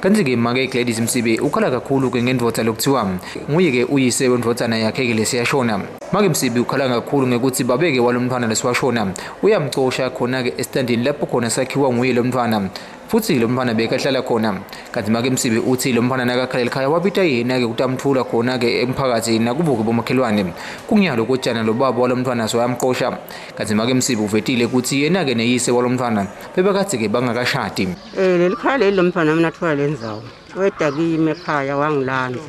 Kanti-ke make Gladys Msibi ukhala kakhulu-ke ngendvodza lokuthiwa nguye-ke uyise wendvodzana yakhe-ke lesiyashona. Make Msibi ukhala kakhulu ngekuthi babeke walo mntfwana lesiwashona uyamcosha khona-ke esitandini lapho khona sakhiwa nguye lo mntfwana futsi lo mntfwana bekahlala khona. Kanti make Msibi uthi lo mntfwana nakakhala ekhaya wabita yena-ke kutamtfula khona-ke emphakathi nakubo-ke bomakhelwane. Kunyalo kotjana lo baba walo mntfwana soyamqosha. Kanti make Msibi uvetile ukuthi yena-ke neyise walo mntfwana bebakadze-ke bangakashadi. Leli khaya leli lo mntwana wami nathola le ndzawo weda kimi ekhaya wangilandza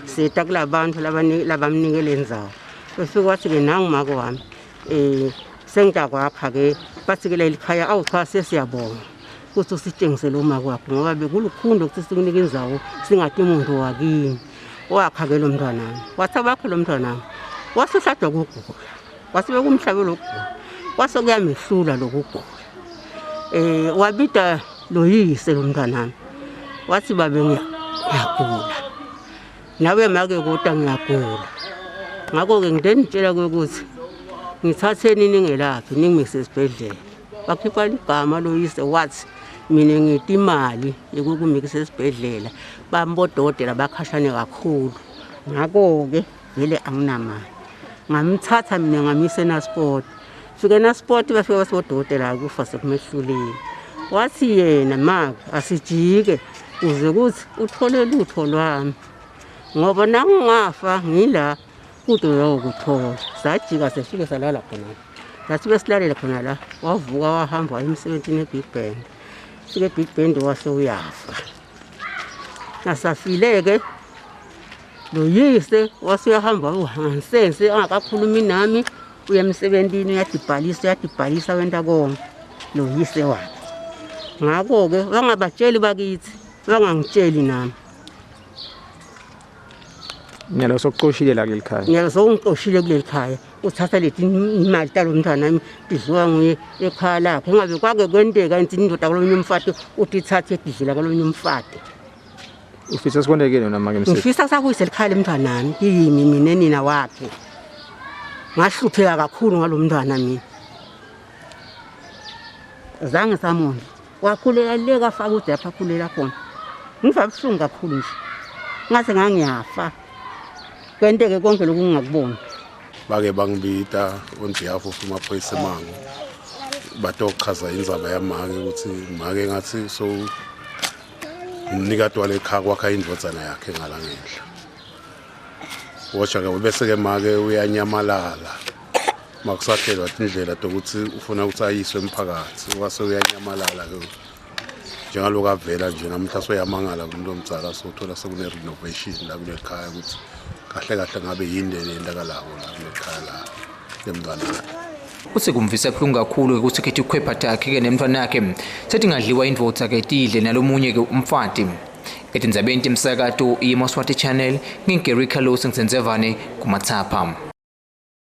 sita kula bantu labamnike le ndzawo befike wathi-ke nangu make wami um sengitakwakha-ke bathi-ke leli khaya awu cha sesiyabonga ukuthi usitshengisele umake wakho ngoba bekulukhulu ukuthi sikunike indzawo singati muntu wakini. Wakha-ke lo mntwanami, wathi abakhe lo mntwanami wasuhlatshwa kugula, wase bekumhlabe lokugula, kwase kuyamehlula lokugula. Wabita loyise lo mntwanami, wathi babe ngiyagula, nawe make kodwa ngiyagula, ngakho-ke ngide nitshela ukuthi ngithatheni ningelaphi ningimise esibhedlela. Bakhipha ligama loyise wathi mina ngita imali yokukumikisa esibhedlela, bambodokotela bakhashane kakhulu, ngakho-ke vele anginamali. Ngamthatha mina ngamisa eNaspoti, fike eNaspoti bafike bathi bodokotela akufa sekumehlulile. Wathi yena make asijike uze kuthi uthole lutho lwami, ngoba nangingafa ngila kude uyokuthola. Sajika sefike salala khona, sathi besilalele khona la, wavuka wahamba waya emsebenzini e-Big Bend. Fike e-Big Bend wase uyafa. Nasafile-ke lo yise wase uyahamba ngansense angakakhulumi nami, uya emsebenzini uyadibhalisa uyadibhalisa wenta konke lo yise wakhe. Ngakho-ke bangabatsheli bakithi, bangangitsheli nami. Nyalo sokucoshile la kuleli khaya. Nyalo sokungixoshile kuleli khaya, uthatha leti imali talo mntwana wami tidliwa nguye ekhaya lakhe. Engabe kwake kwenteka nti indoda kolonye umfati uthi ithathe ididlela kolonye umfati. Ufisa sikwendekile wena make Msibi? Ngifisa sakuyise likhaya lemntwanami kimi mina nina wakhe. Ngahlupheka kakhulu ngalo mntwana mina. Zange samondla. Wakhulela le kafaka ude lapha akhulela khona. Ngiva buhlungu kakhulu nje. Ngaze ngangiyafa. Kwenteke konke lokhu ngingakuboni. Bake bangibita on behalf of amaphoyisa emango batochaza indzaba yamake ukuthi make ngathi so umnikati wale khaya kwakha indvodzana yakhe ngala ngenhla. Wosha-ke bese-ke make uyanyamalala makusahlelwa tindlela tokuthi ufuna ukuthi ayiswe emphakathi, wase uyanyamalala-ke njengaloku avela nje namuhla soyamangala kumuntu omdzala, sothola sekune-renovation la kuleli khaya ukuthi kahle kahle ngabe yini le yentakalako la kuleli khaya la lemntwana. Uthi kumvisa buhlungu kakhulu ukuthi khethi ukhwepha takhe-ke nemntwana yakhe setingadliwa indvodza-ke tidle nalomunye-ke umfati. Etindzabeni temsakato iMoswati Channel, ngingu-Gary Carlos ngisenzevane kuMatsapha.